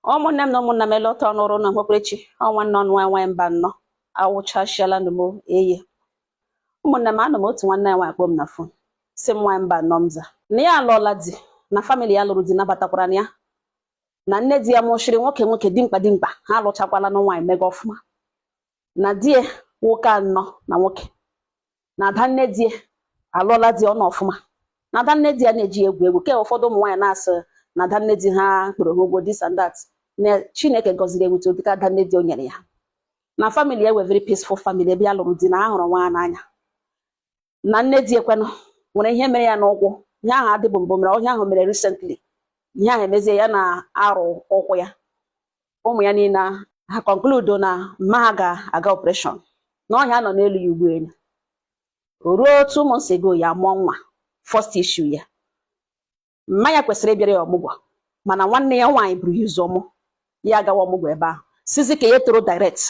Ụmụnne m na ụmụnna m, elọta ọnụrụ na nwekwurechi ọnwa nnọ nwa nwa mba nnọ awụchasịala nụ m eye. Ụmụnne m, anọ m otu nwanne ya nwaanyị kpọọ m na phone, si m nwa mba nnọ m za na ya alụọla di, na family ya lụrụ di nabatakwara na ya na nne di ya mụchiri nwoke nwoke dimkpa dimkpa. Ha alụchakwala na nwaanyị mega ọfụma, na di ya nwoke anọ na nwoke, na ada nne di ya alụọla di, ọ nọ ọfụma, na ada nne di ya na-eji egwu egwu ke ụfọdụ ụmụ nwaanyị na-asị na ada nne di ha kpụrụ ha ụgwọ, this and that, na Chineke gọziri ewute ụdịka ada nne di o nyere ya, na family ya wee very peaceful family ebe ya lụrụ di, na ha hụrụ nwa n'anya, na nne di ekwenụ nwere ihe mere ya n'ụkwụ. Ihe ahụ adịbụ mbụ mere ihe ahụ mere recently, ihe ahụ emezie ya na-arụ ụkwụ ya. Ụmụ ya niile ha conclude na mma ha ga-aga operation na ọhịa nọ n'elu ya ugbu elu. O ruo 2 months ago, ya mụọ nwa first issue ya. Mma ya kwesịrị ịbịara ya ọmụgwọ, mana nwanne ya nwaanyị buru ya ụzọ mụ ya agawa ọmụgwọ ebe ahụ, sizi ka ya toro direct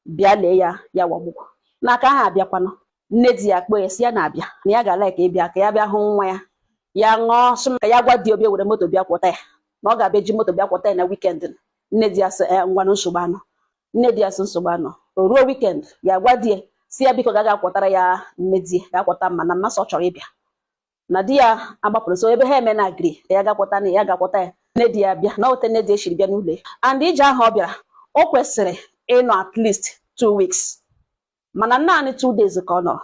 bịa lee ya ya wa ọmụgwọ n'aka ha. Abịakwanụ, nne di ya kpọọ ya, si ya na-abịa, na ya ga-ala ka ịbịa ka ya bịa hụ nwa ya. Ya ṅụọ sị ka ya gwa di obi were moto bịa kwọta ya, na ọ ga-abịa ji moto bịa kwọta ya na weekend. Nne di ya sị ngwanụ, nsogbu anọ. Nne di ya sị nsogbu anọ. O ruo weekend, ya gwa di ya si ya biko ga kwọtara ya nne di ya, ga-akwọta mma na mmasị ọ chọrọ ịbịa, na di ya agbapụrụ so ebe ha eme na agree ka ya ga-akwọta na ya ga-akwọta ya. Nne di ya bịa na ote nne di ya shiri bịa n'ụlọ ya, and ije ahụ ọ bịara, o kwesịrị ịnọ at least 2 weeks, mana naanị 2 days ka ọ nọrọ.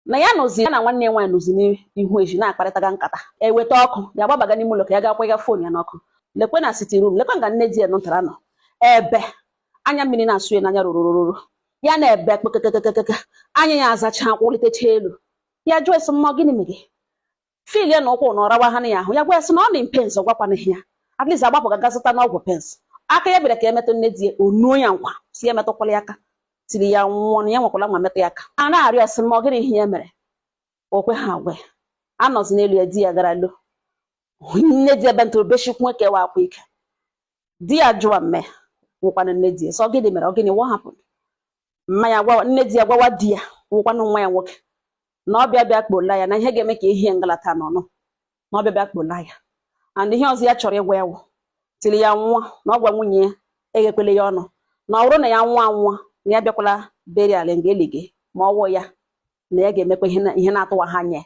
Na ya nọzi, ya na nwanne ya nwaanyị nọzi n'ihu eji na-akparịtaga nkata, eweta ọkụ. Ya gbabaga n'ime ụlọ ka ya ga kwega phone ya n'ọkụ. Lekwe na sitting room, lekwe nga nne di ya nọtara nọ ebe anya mmiri na-asụ ya n'anya rorororo, ya na-ebe kpekekekeke, anya ya azacha kwụlitecha elu. Ya jụọ esi mmụọ gịnị mere feel ya na ụkwụ na ọrawa ha na ya ahụ. Ya gwa ya sị na ọ na pains, gwakwana ya at least agbapụ ga zụta n'ọgwụ pains. Aka ya bịara ka emetụ nne di ya, onuo ya nkwa si ya metụkwala ya aka, tiri ya nwụọ na ya nwekwala nwa metụ ya aka. A na-arịọ ya sị ma ọ gịnị ihe ya mere, o kwe ha agwa ya. Anọzi n'elu ya, di ya gara lo nne di ya bentụrụ beshikwu kewa akwa ike. Di ya jụwa mme nwụkwanụ nne di ya sọ gịnị mere, ọ gịnị, what happened? Mma ya gwawa nne di ya, gwawa di ya nwụkwanụ nwa ya nwoke na ọ bịa bịa kpola ya, na ihe ga-eme ka ihe ngalata n'ọnụ, na ọ bịa bịa kpola ya, and ihe ọzọ ya chọrọ ịgwa ya wụ tiri ya nwụọ, na ọ gwa nwunye ya eghekwele ya ọnụ, na ọ bụrụ na ya nwụọ anwụọ, na ya bịakwala burial nga elige, ma ọ wụ ya na ya ga-emekwa ihe na-atụwa ha anya.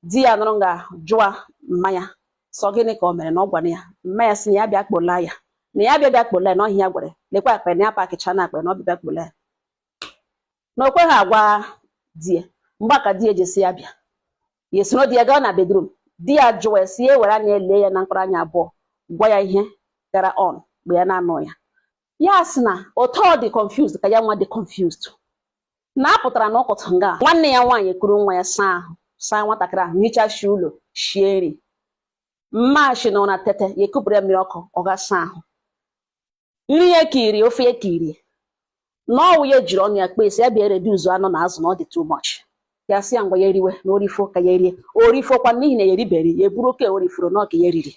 Di ya nụrụ nga jụa mma ya sọ gịnị ka o mere, na ọ gwara ya. Mma ya sị na ya bịa kpola ya, na ya bịa bịa kpola ya, na ọhịa ya gwara lekwa akpa na ya packịcha na akpa, na ọ bịa bịa kpola ya, na o kweghị agwa di ya. Mgbe ka di ya ejesi ya bịa, ya esoro di ya gaa na bedroom. Di ya jụwa ya si ya ewere anya lee ya na mkpụrụ anya abụọ, gwa ya ihe gara on mgbe ya na-anọ ya. Ya sị na otu ọ dị confused ka ya nwa dị confused, na a pụtara na ụkọtụ nga nwanne ya nwaanyị ekuru nwa ya, saa ahụ, saa nwatakịrị ahụ, hichashi ụlọ, shie nri. Mmachi na ụra tete, ya ekupụrụ ya mmiri ọkụ, ọ ga saa ahụ, nri ya kiri, ofe ya kiri, na ọwụ ya jiri ọnụ ya kpee sị ya bịa reduce anụ na azụ, na ọ dị too much. Ya sị ya ngwa, ya eriwe, na orifo ka ya rie. Orifokwa n'ihi na ya eriberi ya eburu oke orifuru na ọka ya riri.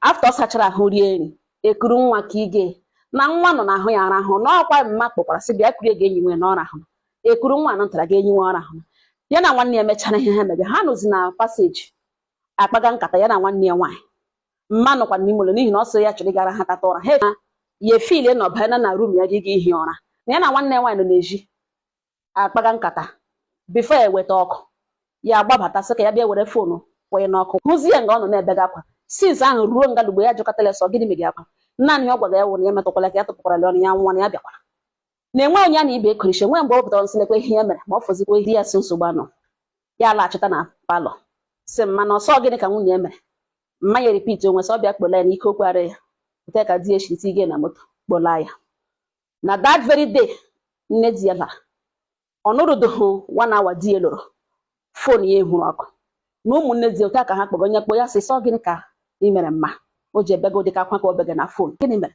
After ọ sachara ahụ, rie nri, ekuru nwa ka ige na nwa nọ n'ahụ ya arahụ, na ọkwa mma kpọkwara sị bịa kurie ga-enyi nwe na ọ rahụ. Ekuru nwa nọtara ga-enyi nwe, ọ rahụ. Ya na nwanne ya mechara ihe ha mege, ha nọzi na passage akpaga nkata, ya na nwanne ya nwaanyị. Mma nọkwa n'ime ụlọ n'ihi na ọ sị ya chọrọ ịgara ha tata ụra, ha ya efile na ọbanye na room ya gị ihi ụra, na ya na nwanne ya nwaanyị nọ n'ezi akpaga nkata. Before ya eweta ọkụ, ya agbabata sị ka ya bịa were phone kwụnye n'ọkụ, hụzie nga ọ nọ na-ebega akwa. Since ahụ ruo nga mgbe ya jụkọtara sọ gịnị mere akwa, naanị ihe ọ gwara ya wụ na ya metụkwala ka ya tụpụkwara ya ọnụ, ya nwụọ, na ya bịakwara na enwe onye ya na ibe ekorishi enwe mgbe ọ pụtara nsị lekwa ihe ya mere, ma ọ fọzikwa ihe ya si nsogbu anọ. Ya alaghachita na parlour si mma na ọsọ gịnị ka nwunye ya mere. Mma ya repeat onwe sọ bịa kpola ya, na ike okwu ara ya pụta ka di ya eshiri tige na moto kpola ya. Na that very day nne di ya lara, ọ nụrụdụhụ one hour, di ya lụrụ phone ya ehuru ọkụ na ụmụnne di ya otu a ka ha kpọrọ onye kpọ ya sị sọ gịnị ka ị mere mma o ji ebego dịka akwa ka o bege na phone, gịnị mere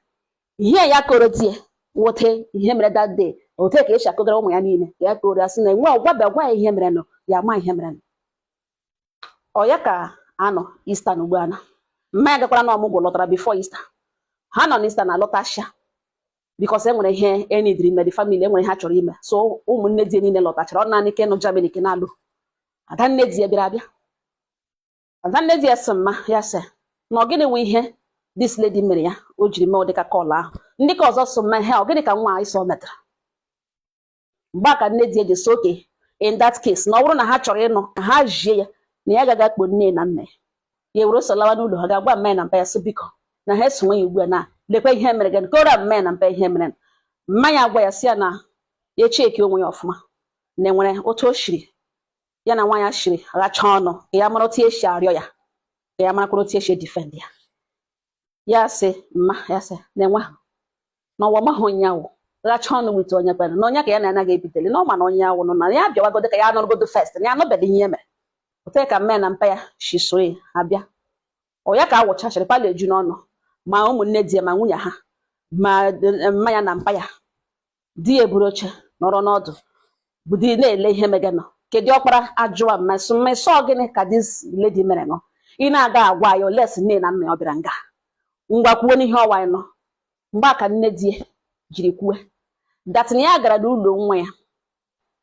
ihe ya kọrọ di ya wote ihe mere that day, ote ka esi akụgara ụmụ ya niile ka ya kọrọ ya, sị na enwe ọgwa bịa gwa ya ihe mere nụ, ya ama ihe mere nụ. Ọ ya ka anọ Easter na ugbu a na mma ya gakwara na ọmụgwọ lọtara before Easter. Ha nọ n'Easter na alọtasịa because e nwere ihe enidiri ime the family, enwere ihe ha chọrọ ime, so ụmụnne di ya niile lọtachara. Ọ naanị ke nọ Germany ke na-alụ. Ada nne di ya bịara abịa, ada nne di ya sị mma ya sị na ọ gịnị nwe ihe This lady mere ya o jiri mee ụdịka call ahụ. Ndị ka ọzọ so mee ha, ọ gịnị ka nwa anyị sọ metara? Mgbe a ka nne di eji so, okay, in that case, na ọ bụrụ na ha chọrọ ịnụ ka ha jie ya, na ya agaghị akpọ nne na nna ya. Ya ewere so lawa n'ụlọ ha, ga-agwa mma ya na mpa ya, sị biko, na ha esonwe ya ugbu a, na lekwa ihe mere gị kora mma ya na mpa ya ihe mere. Mma ya agwa ya, sị ya na ya echeki onwe ya ọfụma, na enwere otu o shiri ya na nwaanyị shiri ghacha ọnụ, ka ya mara otu esi arịọ ya, ka ya marakwara otu esi edefend ya. Ya sị mma ya, sị na enwe na ọwa maghị onye awụ ghacha ọnụ wite onye kwere na onye ka ya na-anaghị ebiteli na ọ ma na onye awụ nọ na ya bịawagodo ka ya nụrụgodo first, na ya anụbeghị ihe mere. Ote ka mme na mpa ya shi so ya abịa, ọ ya ka awụchachịrị pala eju n'ọnụ, ma ụmụnne di ya, ma nwunye ha, ma mma ya na mpa ya. Di ya eburu oche nọrọ n'ọdụ bụ di na-ele ihe meganụ. Kedu ọkpara ajụwa mmasị mmasị, ọ gịnị ka this lady mere nọ? Ị na-aga agwa ya oles nne na nna ya ọ bịara nga ngwa kwuo n'ihe ọwa anyị nọ. Mgbe a ka nne di ya jiri kwue that na ya gara n'ụlọ nwa ya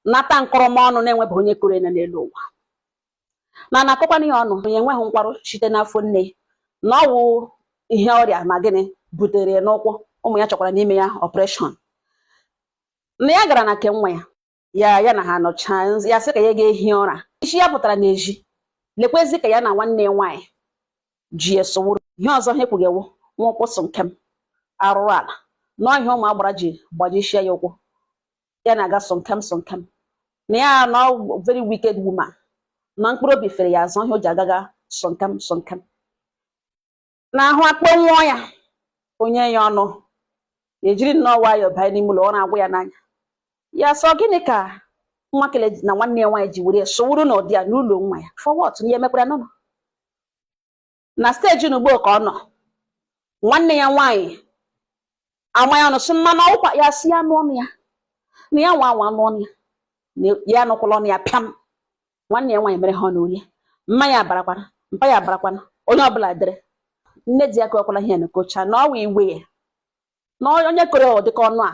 nata nkọrọmọnụ na-enwebeghị onye koro ya n'elu ụwa, na na-akọkwana ya ọnụ, onye enweghị nkwarụ site n'afọ nne ya, na ọ wụ ihe ọrịa na gịnị butere ya n'ụkwụ, ụmụ ya chọkwara n'ime ya operation, na ya gara na nke nwa ya, ya ya na ha nọchaa, ya sị ka ya ga-ehi ụra, isi ya pụtara n'ezi, lekwezi ka ya na nwanne ya nwaanyị ji ya sowuru ihe ọzọ. Ha ekwugewo nwa ụkwụ so nke m arụrụ ala n'ọhịa, ụmụ agbara ji gbajishie ya ụkwụ, ya na-aga so nkem so nkem, na ya na very wicked woman, na mkpụrụ obi fere ya azụ, ihe o ji agaga so nkem so nkem, na ahụ akpọnwụọ ya, onye ya ọnụ ejiri nnọọ nwayọọ banye n'ime ụlọ, ọ na-agwụ ya n'anya. Ya sọ gịnị ka nwa kele na nwanne ya nwaanyị ji were sowuru n'ụdị a n'ụlọ nwa ya? For what? Na ihe mekwara nụnụ na stage n'ugbo ka ọ nọ, nwanne ya nwaanyị ama ya ọnụ, sị mmanụ ọkwa ya, si ya nụ ọnụ ya, na ya nwa anwa nụ ọnụ ya, na ya anụkwala ọnụ ya pịam. Nwanne ya nwaanyị mere ha ọnụ orie, mma ya barakwana, mpa ya barakwana, onye ọbụla dere. Nne di ya kọkwala ihe na kocha na ọwa iwe ya, na onye kere ụdịka ọnụ a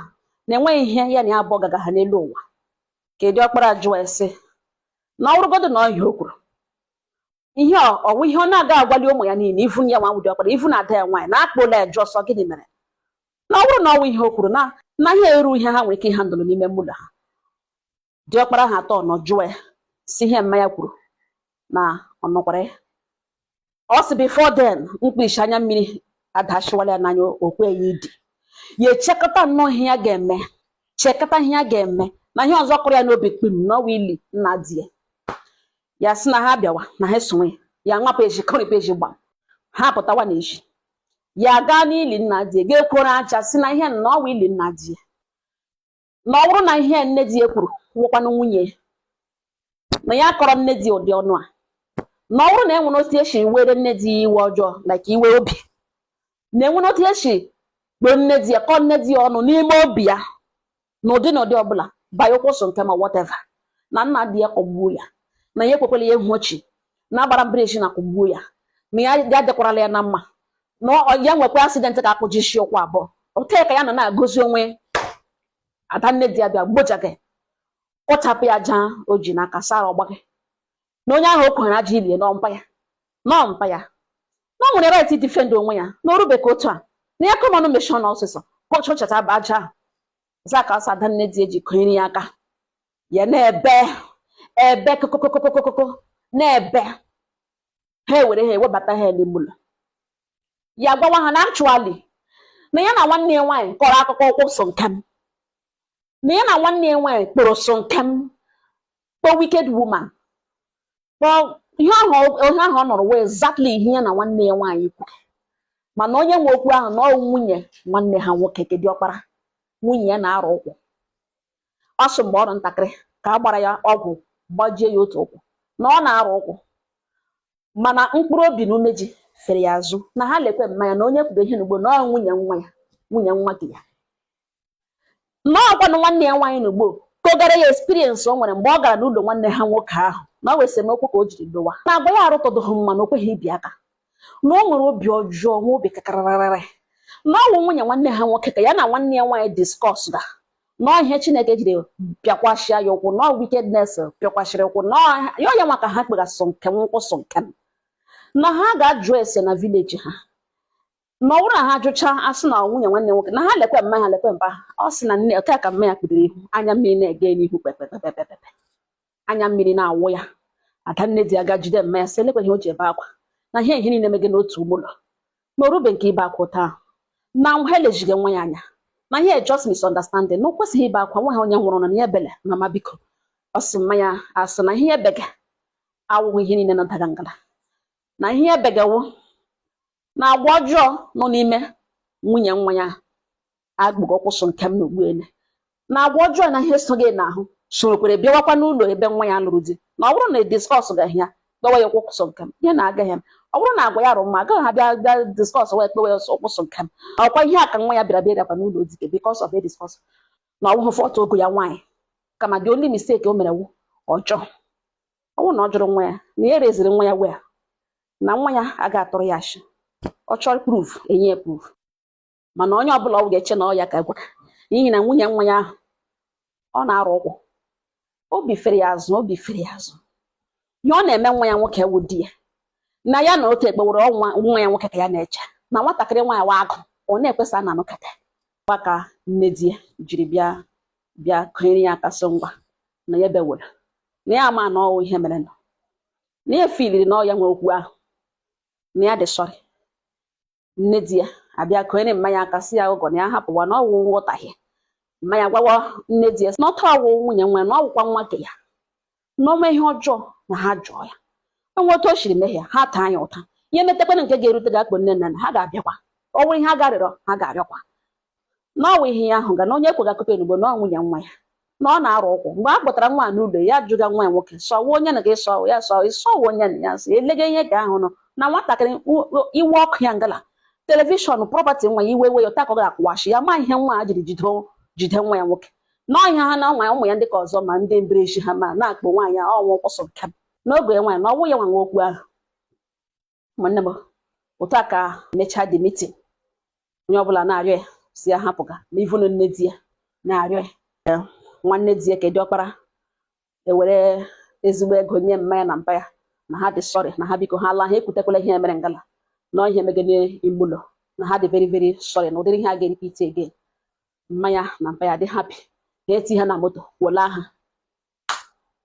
na-enweghị ihe ya na ya abụọ gaga ha n'elu ụwa. Kedu ọkpara jụọ ese na ọ bụrụgodo na ọhịa o kwuru ihe ọwụ ihe ọ na-aga agwali ụmụ ya niile, ivu ya nwa wụdị ọkpara, ivu na ada ya nwaanyị na-akpọ ụlọ ya jụọ ọsọ gịnị mere, na ọ bụrụ na ọwụ ihe o kwuru na ihe eru ihe ha nwere ike ịhandụlụ n'ime ụlọ ha. Diọkpara ha atọ nọ jụọ ya, si ihe mma ya kwuru na ọ nọkwara ya. Ọ sị before then, mkpirisi anya mmiri adashiwala ya n'anya, okwe ya idi ya echekọta nnọọ ihe ya ga-eme, chekọta ihe ya ga-eme, na ihe ọzọ kụrụ ya n'obi kpim n'ọwa ili nna di ya. Ya sị na ha bịawa na ha esonwe ya, nwapụ eji kụrịpụ eji gbam, ha pụtawa n'ezi, ya gaa n'ili nna di ya, ga-ekworo aja, si na ihe na ọwa ili nna di ya, na ọ bụrụ na ihe nne di ya kwuru nwụkwanụ nwunye na ya kọrọ nne di ụdị ọnụ a, na ọ bụrụ na enwere otu esi were nne di ya iwe ọjọọ, like iwe obi, na enwere otu esi kpoo nne di ya, kọọ nne di ya ọnụ n'ime obi ya n'ụdị na ụdị ọbụla, banye ụkwụ so nke ma whatever, na nna di ya kọgbuo ya, na ya ekwekwala ya ihu ochi na agbara mbreji na kọgbuo ya, na ya ya dịkwarala ya na mma, na ya nwekwa accident ka akpụjisi ụkwụ abụọ. Ote ka ya nọ na-agọzi onwe, ada nne di ya bịa gboja gị, kụchapụ ya aja o ji n'aka sara ọgba gị, na onye ahụ o kwere aja ilie nọ mpa ya, nọ mpa ya, na o nwere right defend onwe ya, na orube ka otu a na ya kọmanụ mechie ọnụ ọsịsọ kpọchọchata aja ahụ za ka ọsọ. Ada nne di eji konyere ya aka, ya na-ebe ebe kokokokokokoko na-ebe, ha ewere ha ewebata ha n'ime ụlọ ya, gwawa ha na actually na ya na nwanne ya nwaanyị kọrọ akụkọ ụkwụ so nkem, na ya na nwanne ya nwaanyị kpọrọ so nkem, kpọọ wicked woman, kpọọ ihe ahụ, ihe ahụ ọ nọrọ wee exactly ihe ya na nwanne ya nwaanyị kwuru. Mana onye nwe okwu ahụ na ọ nwunye nwanne ha nwoke, kedị ọkpara nwunye ya na-arụ ụkwụ. Ọ sị mgbe ọ dị ntakịrị ka a gbara ya ọgwụ gbajie ya otu ụkwụ, na ọ na-arụ ụkwụ, mana mkpụrụ obi na umeji fere ya azụ, na ha lekwe mmanya na onye kwudo ihe n'ugbo na ọ nwunye nwa ya, nwunye nwa gị ya, na ọkwanụ nwanne ya nwaanyị n'ugbo kogara ya experience o nwere mgbe ọ gara n'ụlọ nwanne ha nwoke ahụ, na ọ wee esemokwu ka o jiri dowa na agwa ya arụtọdụghị mma, na o kweghị ibi aka, na o nwere obi ọjọọ, nwa obi kakarararị, na ọ wụ nwunye nwanne ha nwoke ka ya na nwanne ya nwaanyị discuss ga na ihe Chineke jiri pịakwashịa ya ụkwụ, na wickedness pịakwashịrị ụkwụ, na ya ya nwa ka ha kpegasị nke nkwụ so nke m, na ha ga-ajụ ese na village ha. Na ọ bụrụ na ha jụcha, asị na nwunye nwanne nwoke na ha lekwe mma, ha lekwe mpa ha. Ọ sị na nne otu a ka mma ya kpudoro ihu, anya mmiri na-ege n'ihu kpekpekpekpekpe, anya mmiri na-awụ ya. Adanne di aga jide mma ya, sị elekwe ihe o ji ebe akwa, na ihe ihe niile mege n'otu ụlọ, na orube nke ibe akwa ụta ahụ, na ha elejighị nwa ya anya, na ihe just misunderstanding, na o kwesịghị ibe akwa, nwa ha onye nwụrụ na ya ebele, mama biko. Ọ sị mma ya asị na ihe ebege awụghị ihe niile na daga ngala, na ihe ebegewo na agwa ọjọọ nọ n'ime nwunye nwa ya agbụghọ kwụsụ nke m n'ugbu ene, na agwa ọjọọ na ihe so gị n'ahụ sorokwere bịawakwa n'ụlọ ebe nwa ya lụrụ di, na ọ bụrụ na discuss gaghị ya kpewe ya ụkwụ nke m, ihe na-agaghị m. Ọ bụrụ na agwa ya rụ mma, agaghị ha bịa bịa discuss wee kpewe ya ụkwụ nke m. Ọkwa ihe a ka nwa ya bịara bịa bịakwa n'ụlọ di because of a discuss, na ọ bụghị fault ogo ya nwaanyị, kama the only mistake o mere wụ ọjọọ ọ bụrụ na ọ jụrụ nwa ya na ya ereziri nwa ya wee na nwa ya aga atụrụ ya ashị. Ọ chọrọ proof, enye ya proof, mana onye ọbụla ọ ga-eche na ọ ya ka gwara, n'ihi na nwunye nwa ya ahụ ọ na-arụ ụkwụ, obi fere ya azụ, obi fere ya azụ. Ihe ọ na-eme nwa ya nwoke wụ di ya na ya na otu ekpewere ọnwa nwa ya nwoke ka ya na-eche na nwatakịrị nwaanyị wa agụ ọ na-ekwesa na anụkata gwa ka nne di ya jiri bịa bịa kụnyere ya aka, sị ngwa na ya bewere, na ya ama na ọwụ ihe mere nọ, na ya filiri na ọ ya nwe okwu ahụ, na ya dị sorry. Nne di ya abịa kụnyere mmanya aka, sị ya ụgọ na ya hapụwa, na ọwụ nghọtahie. Mmanya gwawa nne di ya sị na ọtọ ọwụ nwunye nwa ya, na ọwụkwa nwa nke ya, na ọma ihe ọjọọ na ha jụọ ya onwe otu o siri mehie, ha taa ya ụta. Ihe metakwana nke ga-erute ga-akpọ nne na nna ha ga-abịakwa, ọ bụrụ ihe ha ga-arịrọ ha ga-arịọkwa, na ọwụ ihe ya ahụ ga na onye ekweghị akụkọ enugbo na ọ nwunye nwa ya na ọ na-arụ ụkwụ. Mgbe a kpọtara nwa a n'ụlọ ya, jụga nwa ya nwoke sọwa onye na gị sọ ya sọ ịsọwa onye na ya sị elega ihe ka ahụ nọ na nwatakịrị iwe ọkụ ya ngala television property nwa ya, iwe we ya ụta ka ọ ga-akwụwachi ya, ma ihe nwa a jiri jide jide nwa ya nwoke na ọhịa ha na nwa ụmụ ya ndị ka ọzọ, ma ndị mbirichi ha ma na-akpọ nwaanyị a ọnwụ kwụsị nke m n'oge nwaanyị na ọnwụ ya nwa nwe okwu ahụ. Ụmụnne m, otu a ka mechaa the meeting, onye ọbụla na-arịọ ya si ya hapụga, ma ivunu nne di ya na-arịọ ya, nwanne di ya ka diọkpara ewere ezigbo ego nye mma ya na mpa ya, na ha dị sorry, na ha biko ha laa, ha ekwutekwala ihe mere ngala na ihe mege n'ime ụlọ, na ha dị very very sorry, na ụdịrị ihe a ga-repeat again. Mma ya na mpa ya dị happy, ha eti ha na moto wela ha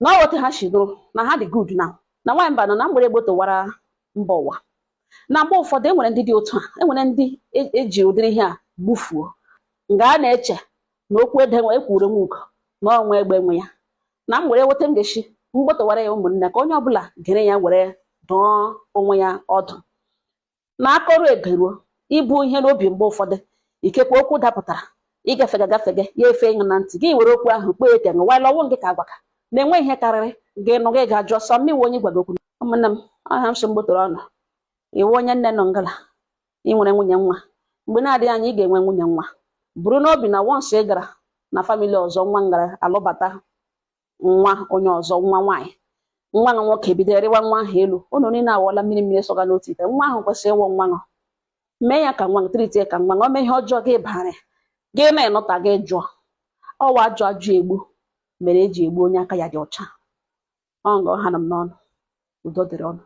na ọ otu ha si nụrụ na ha dị good now. Na nwaanyị mba nọ na mgbere egbo towara mba ụwa, na mgbe ụfọdụ enwere ndị dị otu a, enwere ndị eji ụdịrị ihe a gbufuo nga a na-eche na okwu ede ekwuru nwe ugo na ọnwa egbe nwe ya. Na m were weta m ga-esi mgbotowara ya ụmụnne ka onye ọbụla gere ya were dụọ onwe ya ọdụ na akọrọ egeruo ịbụ ihe n'obi. Mgbe ụfọdụ ikekwe okwu dapụtara ịgafega gafege ya efe ịṅụ na ntị gị, were okwu ahụ kpee eke ṅụwala ọnwụ gị ka agwaka na-enwe ihe karịrị gị nụ gị ga-ajụ sọ mmiwe onye gwago okwu. Ụmụnne m, ọha m so mgbotoro ọnụ iwu onye nne nọ ngala, ị nwere nwunye nwa, mgbe na-adịghị anya ị ga-enwe nwunye nwa, buru n'obi na once ị gara na family ọzọ, nwa ngara alụbata nwa onye ọzọ, nwa nwaanyị, nwa nwa nwoke bido rịwa nwa ahụ elu, unu niile awọla mmiri mmiri sọga n'otu ite. Nwa ahụ kwesịrị ịwụ nwa ṅụ, mee ya ka nwa ṅụ, treat ka nwa ṅụ. O mee ihe ọjọọ gị bara ya, gị na-enọta gị jụọ ọwa ajụ ajụ egbu mere eji egbu onye aka ya dị ọcha. Ọ nga ọha nọ m n'ọnụ. Udo dịrị ọnụ.